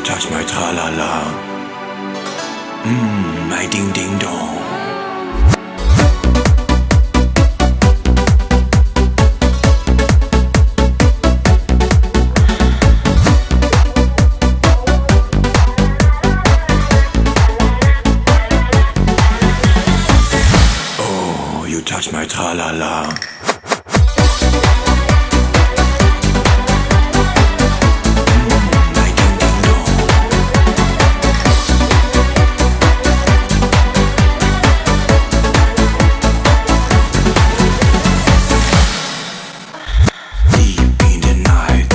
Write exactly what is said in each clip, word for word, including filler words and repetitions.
Touch my tra-la-la. Mm, my ding ding dong. Oh, you touch my tra-la-la. Deep in the night,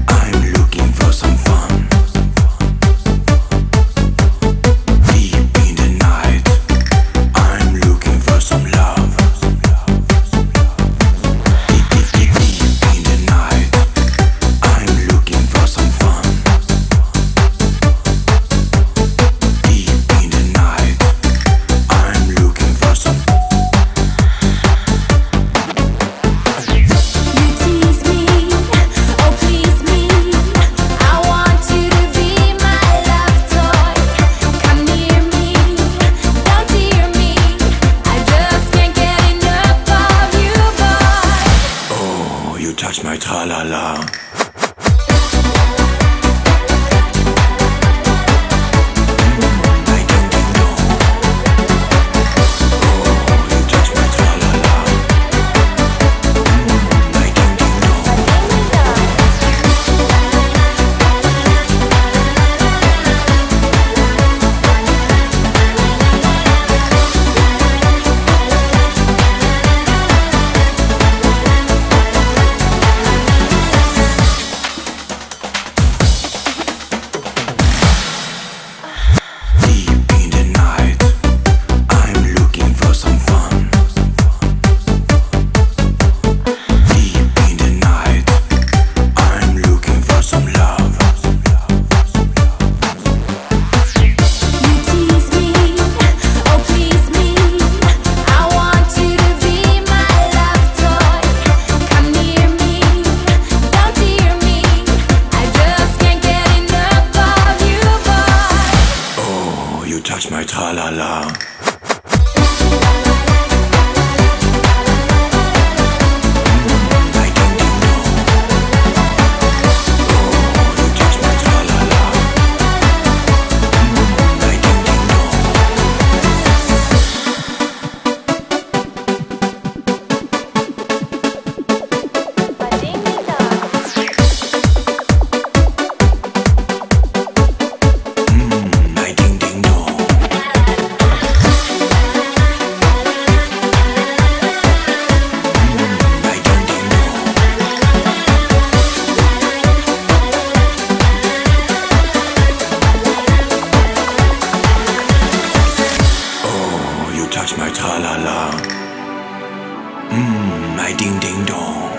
I'm looking for some fun. Deep in the night, I'm looking for some love. Deep, deep, deep, deep in the night, I'm looking for some fun. Deep in the night, I'm looking for some. You tease me, oh please me. I want you to be my love toy. Come near me, don't tear me. I just can't get enough of you, boy. Oh, you touch my tra-la-la. Deep in the night, I'm looking for some fun. Deep in the night, I'm looking for some love. You tease me, oh please me. I want you to be my love toy. Come near me, don't tear me. I just can't get enough of you, boy. Oh, you touch my tra-la-la. Oh, you touch my tra-la-la. Mm, my ding ding dong.